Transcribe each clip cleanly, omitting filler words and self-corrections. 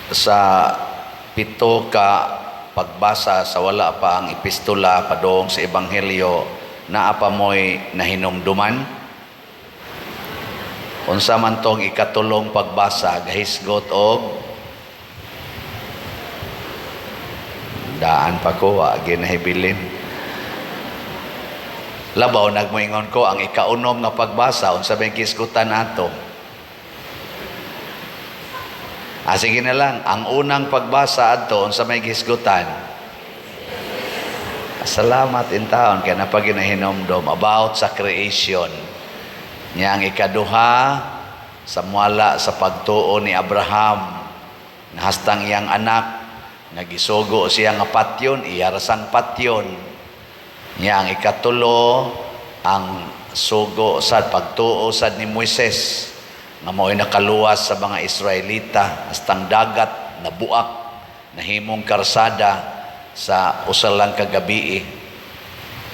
Sa pito ka pagbasa sa wala pa ang epistola padung sa ebanghelyo, naa pa mo'y nahinumduman? Unsa man tong ikatulong pagbasa gahisgot og daan pa ko, wa ginahibilin. Labaw nagmoingon ko ang ikaunom nga pagbasa, unsa may gisgutan ato? Ah, sige na lang, ang unang pagbasa adto, unsa may gisgutan? Salamat in taon kay napaginahinomdom about sa creation. Nya ang ikaduha sa muala sa pagtuo ni Abraham, nahastang iyang anak nagisugo siya nga patyon, iya rasang patyon. Nya ang ikatulo, ang sugo sad, pagtuo sad ni Moises nga mao'y nakaluwas sa mga Israelita hastang dagat nabuak, nahimong karsada sa usa lang ka gabii.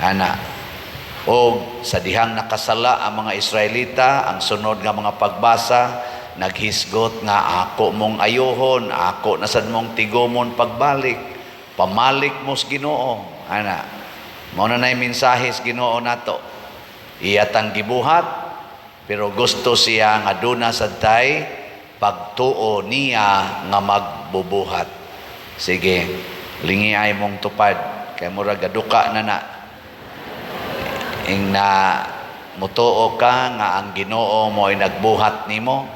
Ana, og sa dihang nakasala ang mga Israelita, ang sunod nga mga pagbasa naghisgot nga ako mong ayuhon, ako na sad mong tigumon pagbalik, pamalik mo sa Ginoo. Ana, mao na nay mensahe sa Ginoo nato. Iya tang gibuhat, pero gusto siya nga duna sad tay pagtuo niya nga magbubuhat. Sige, lingiay mong tupad kay murag gaduka na na. Ing na mutuo ka nga ang Ginoo mo ay nagbuhat nimo.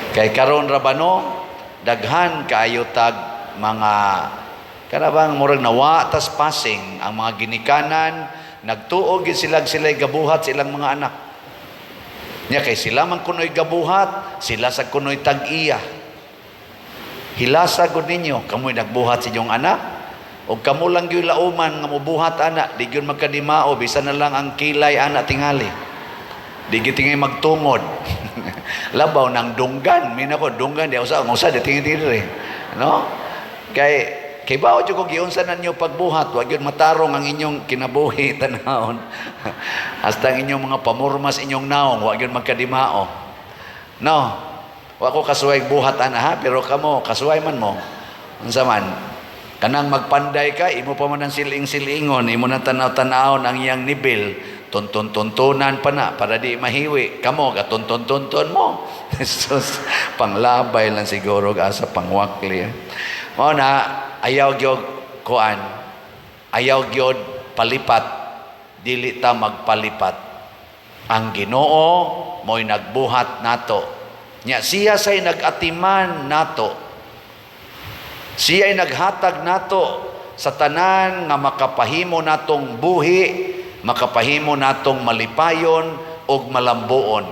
Kay karon ra ba no, daghan kaayo tag mga kanabang murag nawa tas passing ang mga ginikanan, nagtuo gid sila sila'y gabuhat sa ilang mga anak. Nya kay sila man kuno'y gabuhat, sila sa kuno'y tag-iya. Hilasa gud ninyo, kamoy nagbuhat sa inyong anak, o kamo lang gyud lauman nga mobuhat ana, di gyud magkadimao, bisan na lang ang kilay ana tingali. Di gyud tingay magtungod. Labaw nang dunggan, mina ko dunggan di usa, ang usa di tingin diri. No? Kay bawo jud ko giunsa na ninyo pagbuhat, wa gyud matarong ang inyong kinabuhi tanawon. Hasta ang inyong mga pamurmas inyong naong, wa gyud magkadimao. No? Wa ko kasuway buhat ana ha, pero kamo kasuway man mo. Unsa man? Kanang magpanday ka, imo pa man ang siling-silingon, imo na tanaw-tanawon ang iyang nibil, tuntun-tuntunan pa na para di mahiwi. Kamo gatuntun-tuntun mo. Jesus, panglabay lang siguro asa pangwakli. Mao na ayaw gyud kuan. Ayaw gyud palipat. Dili ta magpalipat. Ang Ginoo mo'y nagbuhat nato. Nya siya say nag-atiman nato. Siya ay naghatag nato sa tanan nga makapahimo natong buhi, makapahimo natong malipayon og malambuon.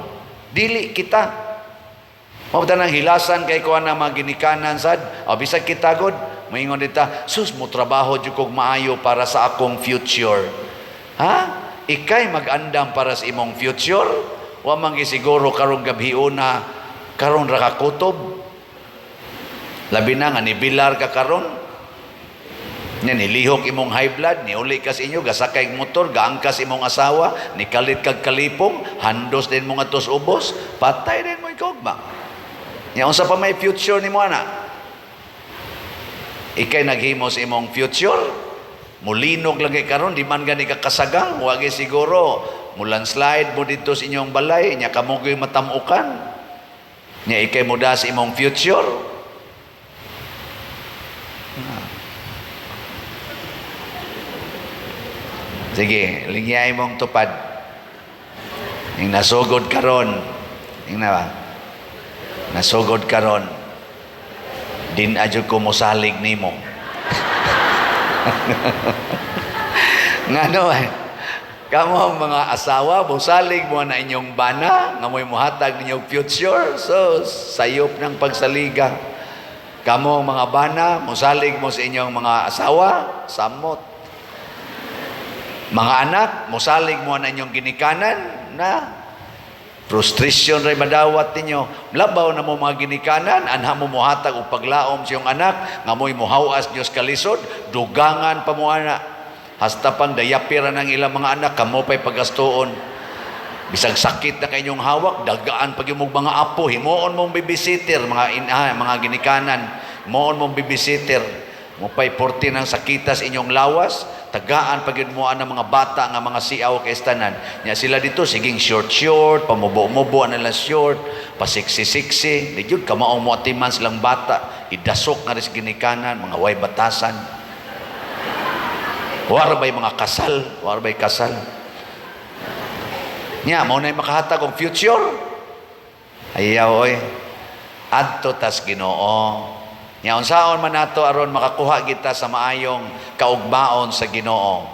Dili kita. Mao nang hilasan kay kuan na mga ginikanan sad, o bisag kita god, moingon dita, sus, mo trabaho jud kog maayo para sa akong future. Ha? Ikay mag-andam para sa imong future? Wa man gisiguro karong gabhiona, karon ra ka kutob. Labi na nga nibilar ka karon. Nya nilihok imong high blood, niuli ka sa inyo, gasakay motor, gaangkas imong asawa, nikalit kag kalipong, handos din mo ngadto sa ubos, patay din mo ikugma. Nya unsa pa may future nimo ana? Ikay naghimo sa imong future, mulinog lang kay karon, di man gani ka kasagang, wa gyud siguro mulandslide mo dito sa inyong balay, nya kamo gyud matamukan. Nya ikay muda sa imong future. Sige, lingyay mong tupad. Ing nasugod karon. Ing na ba? Nasugod karon. Din adyo ko mosalig nimo. Ngano eh? Kamo ang mga asawa, mosalig mo na inyong bana, nga mo'y mohatag ninyong future. So, sayop ng pagsaliga. Kamo ang mga bana, mosalig mo sa inyong mga asawa, samot. Mga anak, mosalig mo na inyong ginikanan na frustration ray madawat ninyo. Labaw na mo mga ginikanan, anha mo mohatag og paglaom sa iyong anak, nga mo'y mohawas Dios kalisod, dugangan pa mo ana. Hasta pang dayapira ng ilang mga anak, kamo pa'y pagastuon. Bisag sakit na kayong hawak, dagaan pag yung mga apo, himuon mong babysitter, mga ina, mga ginikanan, himuon mong babysitter. Mupay porti ng sakitas inyong lawas, tagaan pag yun mo ang mga bata nga mga siaw kay tanan. Nya sila dito, siging short short, pamubo-mubo nila short, pasiksi-siksi, di jud kamaong mo atiman silang bata, idasok nga rin sa ginikanan, mga way batasan. Wara ba'y mga kasal? Wara ba'y kasal? Nya, mao na'y makahatag og future. Ayaw, oy. Adto tas Ginoo. Nya, unsaon man nato aron makakuha kita sa maayong kaugmaon sa Ginoo?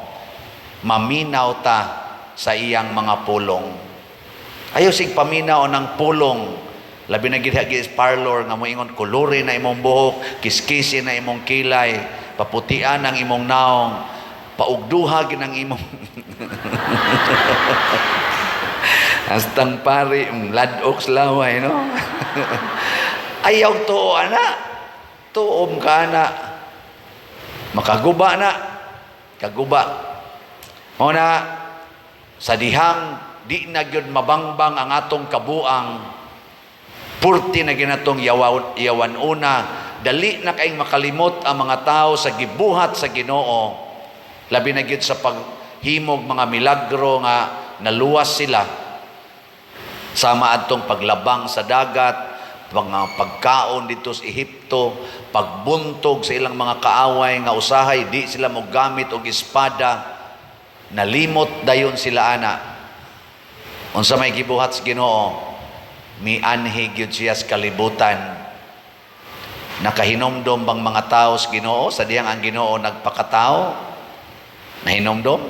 Maminaw ta sa iyang mga pulong. Ayaw sig paminaw ng pulong. Labi na gid sa parlor nga moingon kuluri na imong buhok, kiskisi na imong kilay, paputian ang imong naong, paugduha gid ang imong Astang pari, ladok sa laway, no? Ayaw tuo, ana. Tuom ka na. Makaguba na. Kaguba. O na, sa dihang di na gyud mabangbang ang atong kabuang, purti na ginatong yawan, yawan una, dali na kayong makalimot ang mga tao sa gibuhat sa Ginoo, labi na gyud sa paghimog mga milagro nga naluwas sila, sama adtong paglabang sa dagat, mga pagkaon dito sa Ehipto, pagbuntog sa ilang mga kaaway nga usahay di sila mogamit og espada, nalimot dayon sila ana. Unsa may gibuhat sa Ginoo? Mianhi gyud siya sa kalibutan. Nakahinomdom bang mga tao sa Ginoo sa dihang ang Ginoo nagpakatao? Nahinomdom?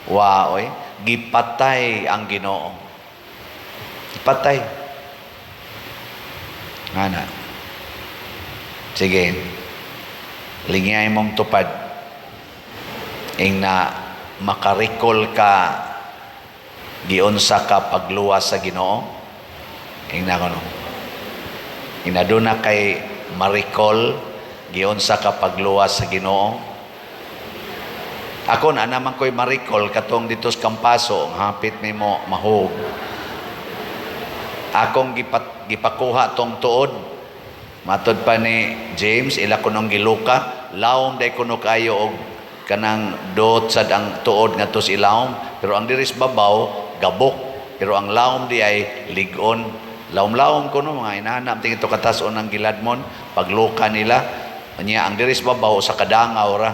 Wa oy, gipatay ang Ginoo. Gipatay. Ana. Sige. Lingay mong tupad. Ing na makarecall ka giunsa ka pagluwas sa Ginoo. Ing na kono. Ing na doon na kay ma-recall giunsa ka pagluwas sa Ginoo. Ako na naman ko'y ma-recall katong dito sa Kampaso, ang hapit nimo mahog. Akong gipakuha tong tuod. Matod pa ni James, ila kunong giluka, lawom day kuno kayo og kanang dot sad ang tuod ngadto sa ilawom, pero ang diri sa babaw gabok, pero ang lawom di ay ligon. Lawom-lawom kuno mga inana tingin to katason ang giladmon pagluka nila. Unya ang diri sa babaw sa kadangaw ra.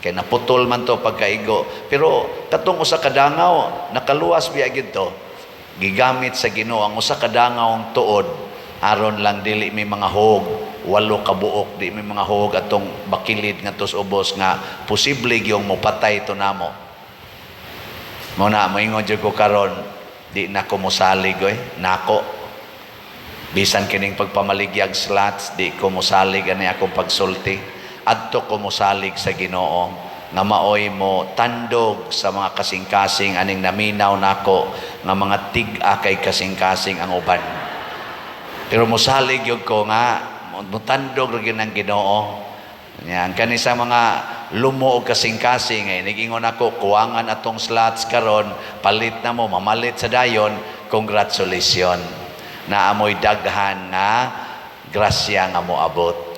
Kay naputol man to pagkaigo. Pero katong usa ka dangaw, nakaluwas biya gid to. Gigamit sa Ginoo ang usa ka dangaw ang tuod aron lang dili may mga hog, walo ka buok di may mga hog atong bakilid ngadto sa ubos nga posible gyung mopatay to namo. Mo na moingon jud ko karon, di na ko mosalig oy, nako. Bisan kining pagpamaligyag slots, di ko mosalig ani akong pagsulti. Adto ko mosalig sa Ginoo nga maoy mo tandog sa mga kasing-kasing aning naminaw nako nga mga tig-a kay kasing-kasing ang uban. Pero mosalig gyud ko nga motandog ra gyud ang Ginoo. Yan kani sa mga lumo og kasing-kasing ay nigingon ako kuwangan atong slots karon, palit na mo, mamalit sa dayon, congratulations. Naamoy daghan nga grasya nga moabot.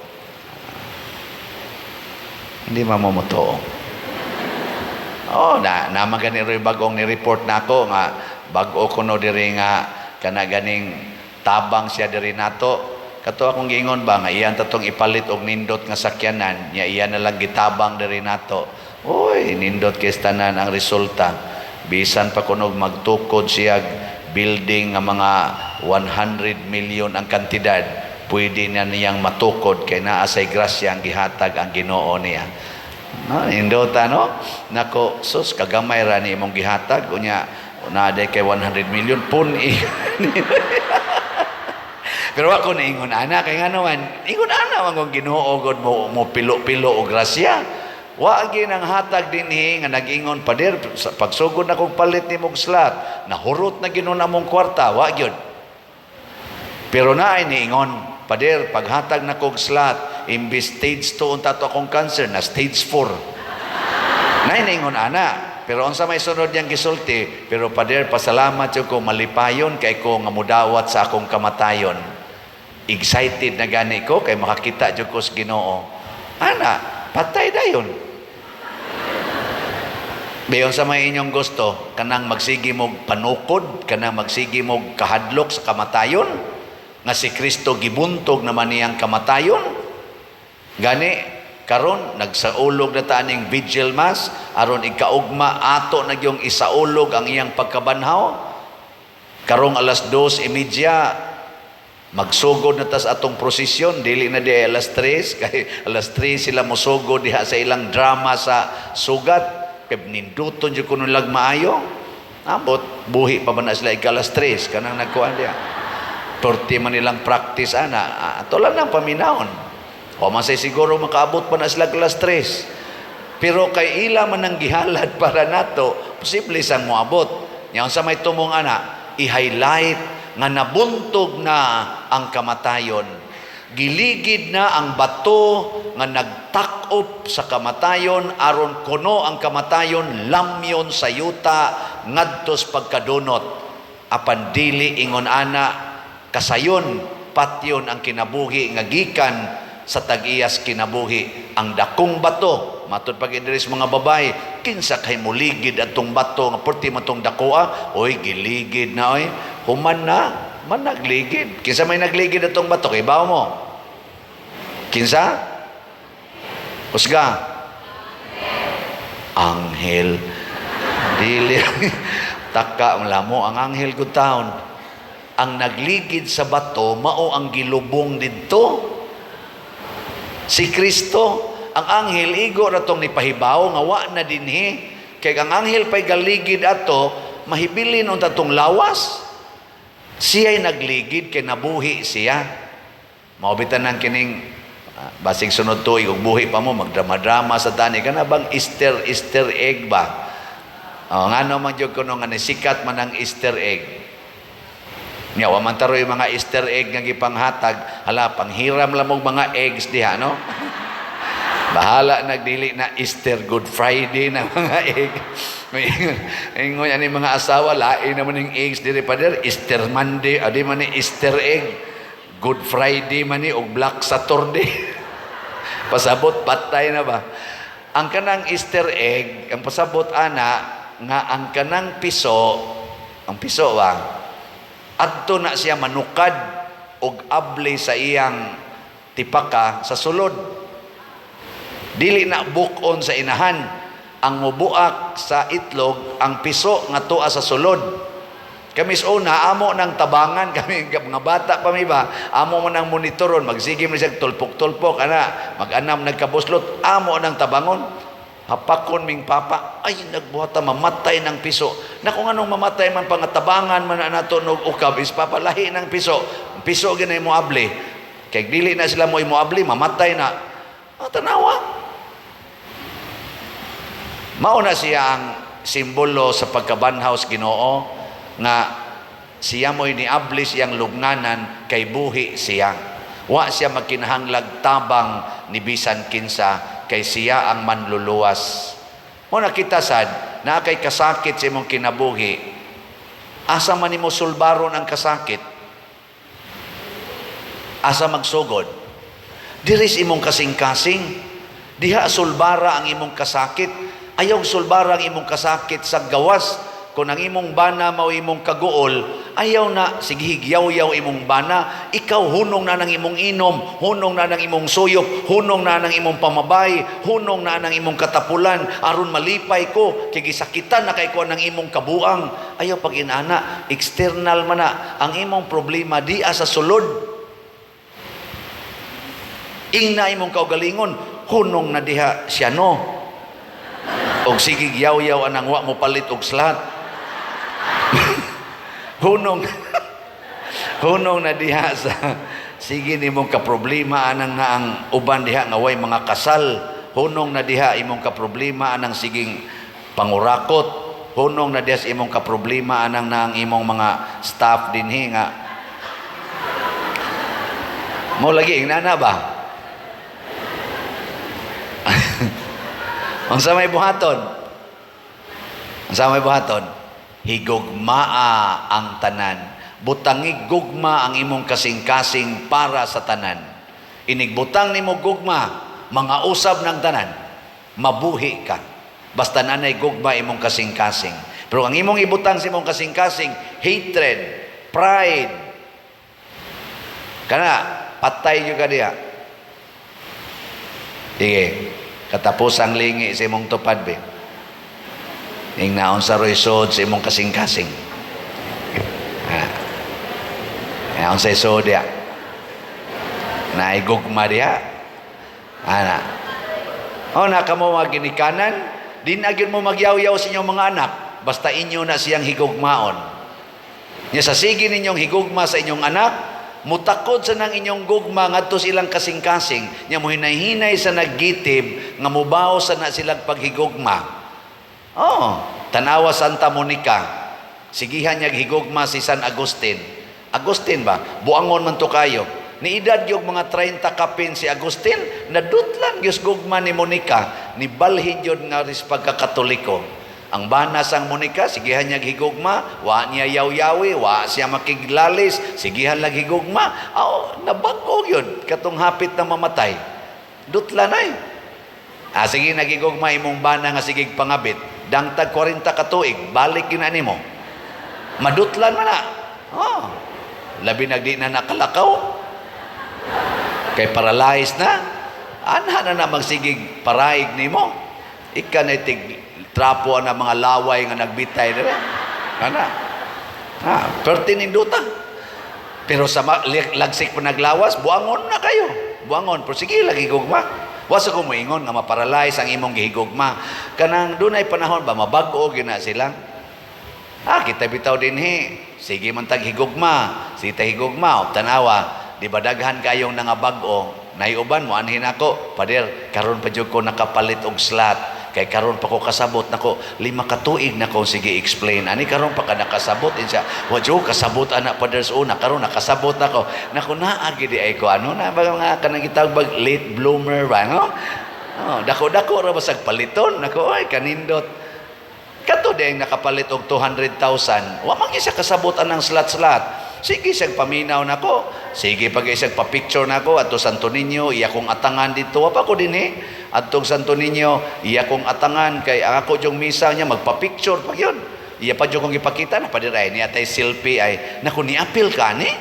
Hindi man mo motuo. Oh, na naman gani rin bagong ni-report na ako nga bag-o kuno diri nga kana ganing tabang siya diri nato. Kato akong giingon ba nga iyan tatong ipalit og nindot nga sakyanan, nya iyan na lang gitabang diri nato. Oy, nindot kay tanan ang resulta. Bisan pa kunog magtukod siya building nga mga 100 million ang kantidad, pwede na niyang matukod kay naa say grasya ang gihatag ang Ginoo niya. No, nindota no? Nako, sus kagamay ra ni imong gihatag unya naa day kay 100 million pun-i. Pero ako naingon ana kay ngano man, ingon ana man kung Ginoo god mo pilo-pilo og grasya. Wa gyud ang hatag dinhi nga nag-ingon, "Pader, sa pagsugod na kong palit nimong slot, nahurot na Ginoo namong kwarta," wa gyud. Pero naay niingon, "Pader, paghatag na kog slot, imbis stage 2 unta to akong cancer, na stage 4." Naay niingon ana. Pero unsa may sunod niyang gisulti? "Pero Pader, pasalamat jud ko, malipayon kay ko nga mudawat sa akong kamatayon. Excited na gani ko kay makakita jud ko sa Ginoo." Ana, patay dayon. Bayon sa may inyong gusto, kanang magsige mog panukod, kanang magsige mog kahadlok sa kamatayon, nga si Kristo gibuntog naman niyang kamatayon. Gani, karon nagsaulog na ta aning vigil mass aron ikaugma ato na gyung isaulog ang iyang pagkabanhaw. Karong alas 2:30 magsugod na tas atong prosesyon, dili na di alas 3, kay alas 3 sila mosugod diha sa ilang drama sa sugat. Kay ninduton jud kuno lag maayo. Ambot buhi pa ba na sila ika alas 3 kanang nagkuan diha. Perti man nilang practice ana, ato lang nang paminawon. O man say siguro makaabot pa na sila alas 3. Pero kay ila man ang gihalad para nato, posible sang moabot. Nya unsa may tumong ana, i-highlight nga nabuntog na ang kamatayon. Giligid na ang bato nga nagtak-op sa kamatayon aron kuno ang kamatayon lamyon sa yuta ngadtos pagkadunot. Apan dili ingon ana kasayon, patyon ang kinabuhi nga gikan sa tag-iyas kinabuhi. Ang dakong bato, matud pag diri sa mga babae, kinsa kay muligid atong bato nga perti man tong dakoa? Oy, giligid na oy. Human na man nagligid. Kinsa may nagligid atong bato? Kay mo kinsa? Husga. Anghel. Dili taka lamo ang anghel gud taon. Ang nagligid sa bato mao ang gilubong didto, si Kristo. Ang anghel igo ra tong nipahibaw nga wa na dinhi. Kay ang anghel pay galigid ato, mahibilin unta tong lawas. Siya'y nagligid kay nabuhi siya. Mao bitan nang kining basig sunod tuig ug buhi pa mo, magdrama-drama sa tani kana bang Easter Easter egg ba? Oh, ngano man jud kuno nga nisikat man ang Easter egg? Nya wa man taroy mga Easter egg nga gipanghatag, hala, panghiram lang og mga eggs diha, no? Bahala nagdili na Easter, Good Friday na mga egg. May ingon ani mga asawa, lain naman yung eggs diri, Pader, Easter Monday, adi man ni Easter egg. Good Friday man ni og Black Saturday. Pasabot patay na ba? Ang kanang Easter egg, ang pasabot ana nga ang kanang piso, ang piso ba? Adto na siya manukad og abli sa iyang tipaka sa sulod. Dili na bukon sa inahan. Ang mubuak sa itlog, ang piso nga tuwa sa sulod. Kami sa una, amo ng tabangan, kami mga bata pa mi ba, amo man ang monitoron, magsige man siya tulpok-tulpok, ana, mag-anam nagkabuslot, amo ng tabangon. Hapakon ming papa, ay nagbuhata mamatay ng piso. Naku, nganong mamatay man pangatabangan man na nato nog ukab is papalahi ng piso. Piso ginay mo abli. Kay dili na sila mo abli, mamatay na. Ah, tanawa. Mao na siya ang simbolo sa pagkabanhaw sa Ginoo nga siya mo'y niabli siyang lubnganan kay buhi siya. Wa siya magkinahanglag tabang ni bisan kinsa kay siya ang manluluwas. Mo nakita sad na kay kasakit sa imong kinabuhi. Asa man nimo sulbaron ang kasakit? Asa magsugod? Diri sa imong kasing-kasing. Diha sulbara ang imong kasakit. Ayaw sulbara ang imong kasakit sa gawas. Kung ang imong bana mao imong kaguol, ayaw na sige higyaw-yaw imong bana. Ikaw hunong na ng imong inom, hunong na ng imong suyop, hunong na ng imong pamabay, hunong na ng imong katapulan, aron malipay ko, kay gisakitan na kay ko ng imong kabuang. Ayaw pag inana, external man na. Ang imong problema di sa sulod. Ingna imong kaugalingon, hunong na diha siya, no. Og sige yaw-yaw anang wa mo palit og slat. Hunong hunong na diha sa sige nimong kaproblema anang na ang uban diha nga way mga kasal. Hunong na diha imong kaproblema anang siging pangurakot. Hunong na diha sa imong kaproblema anang na ang imong mga staff dinhi nga mo lagi inana ba? Unsa may buhaton? Ang sa may buhaton, higugmaa ang tanan. Butangi gugma ang imong kasing-kasing para sa tanan. Inigbutang nimo gugma, mga usab ng tanan, mabuhi ka. Basta nanay gugma imong kasing-kasing. Pero ang imong ibutang sa imong kasing-kasing, hatred, pride, kana, patay gyud ka diha. Sige, katapos ang lingi sa imong tupad, be. Ing naon sa roy sod sa imong kasing-kasing. Ha. Naon sa sod diha. Naigugma diha. Ana. O na kamo mga ginikanan, di na gyud mo magyaw-yaw sa inyong mga anak, basta inyo na siyang higugmaon. Nya sa sige ninyong higugma sa inyong anak, mutakod sa nang inyong gugma ngadto sa ilang kasing-kasing, nya mohinay-hinay sa naggitib nga mubaw sa na silang paghigugma. Oh, tanawa Santa Monica. Sigihan niya higugma si San Agustin. Agustin ba? Buangon man to kayo. Ni edad yung mga 30 kapin si Agustin, nadutlan gyud gugma ni Monica, ni balhin yun nga ris pagkakatoliko. Ang bana sang Monica, sigihan niya higugma, wa niya yaw-yawi, wa siya makiglalis, sigihan lang higugma. Aw, nabago yun, katong hapit na mamatay. Dutlan ay. Ah, sige, nagigugma imong bana nga sigig pangabit. Dangtag 40 ka tuig, balik yun na nimo. Madutlan man na. Oh. Labi nagdi na nakalakaw. Kay paralyzed na. Anha na na magsigig paraig nimo. Ika na tig trapo na mga laway nga nagbitay dire. Ana. Ah, perti ninduta. Pero sa lagsik pa naglawas, buangon na kayo. Buangon. Pero sige, lagi gugma. Wa sa ko moingon nga maparalyze ang imong gihigugma. Kanang dunay panahon ba mabag-o gyud na sila. Ah, kita bitaw dinhi. Sige man tag higugma. Sige ta higugma, o tanawa, di ba daghan kayong nangabag-o? Naiuban mo anhin ako, "Pader, karon pa jud ko nakapalit og slot. Kay karon pa ko kasabot nako, 5 ka tuig na ko sige explain. Ani karon pa ka nakasabot." Insa, "Wa jud kasabot ana, pader, sa una, karon nakasabot nako." Nako naa gid ay ko ano na ba nga kanang gitawag bag late bloomer ba, no? Oh, dako-dako ra basag paliton. Nako ay kanindot. Kato ding nakapalit og 200,000. Wa man gyud siya kasabot anang slot-slot. Sige siyang paminaw nako. Sige pag siyang pa-picture nako adto Santo Niño, iya kong atangan dito. Wa pa ko dinhi. Adtong Santo Niño, iya kong atangan kay ang ako yung misa niya magpa-picture pag yun. Iya pa jud kong ipakita na pader ay niya tay selfie ay nako ni apil ka ni.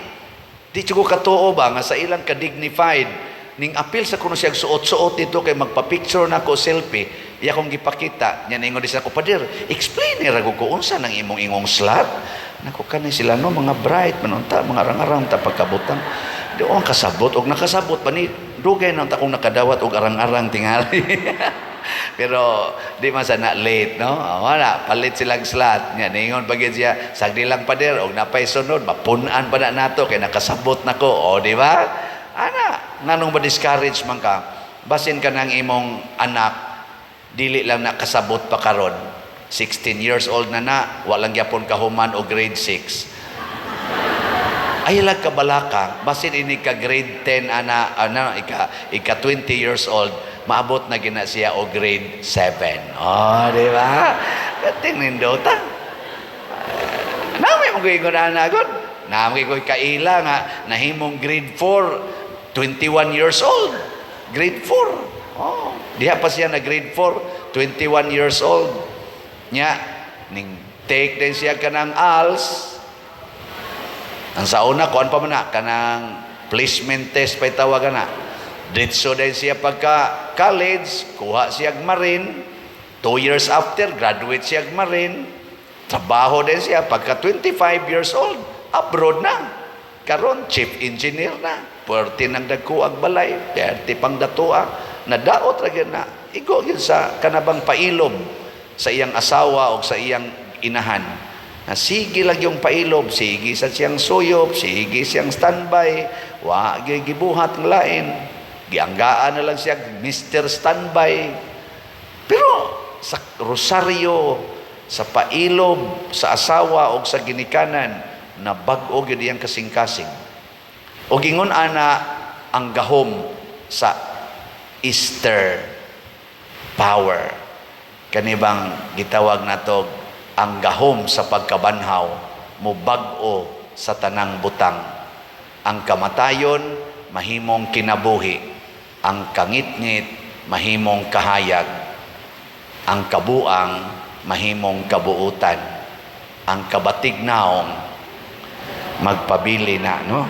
Di ko katuo ba nga sa ilang ka-dignified ning apil sa kuno siya suot-suot dito kay magpa-picture nako selfie. Iya kong gipakita nya ningon di sa ako, "Pader, explain ni ra ko unsa nang imong ingong slot." Nako kani sila no mga bright man unta mga arang-arang ta pagkabutang. Di ang kasabot og nakasabot pa ni dugay na unta kong nakadawat og arang-arang tingali. Pero di man sa na late, no? Oh, wala, palit silang slot. Nya ningon pa gyud siya, "Sagdi lang, pader, og napay sunod, mapun-an pa na nato kay nakasabot nako." O, di ba? Ana, nganong ba discourage man ka? Basin ka ng imong anak dili lang nakasabot pa karon. 16 years old na na, walang gyapon kahuman o grade 6. Ay lag kabalaka, basin ini ka grade 10 ana, ana ika 20 years old, maabot na gina siya o grade 7. Oh, di ba? Kating nindota. Nami mo gyud ana gud. Nami ko'y kaila nga nahimong grade 4, 21 years old. Grade 4. Oh, diha pa siya na grade 4, 21 years old. Nya ning take din siya kanang ALS. Ang sa una, kuan pa man na, kanang placement test pa tawagan na. Ditso din siya pagka college, kuha siya marine. 2 years after, graduate siya marine. Trabaho din siya. Pagka 25 years old, abroad na. Karon, chief engineer na. Puwerte nang dagkuag balay, puwerte pang datua. Nadaot ra gyud na. Igo gyud sa kanabang pailob sa iyang asawa o sa iyang inahan. Na sige lang yung pailob, sige sa siyang suyop, sige siyang standby, wa gyud gibuhat ng lain. Gianggaan na lang siya Mr. Standby. Pero sa rosaryo, sa pailob, sa asawa o sa ginikanan, na bag-o gyud iyang kasing-kasing. O gingon ana ang gahom sa Easter power. Kanibang gitawag nato Ang gahom sa pagkabanhaw mubag-o sa tanang butang. Ang kamatayon mahimong kinabuhi, ang kangitngit mahimong kahayag, ang kabuang mahimong kabuutan, ang kabatignaong magpabili na, no?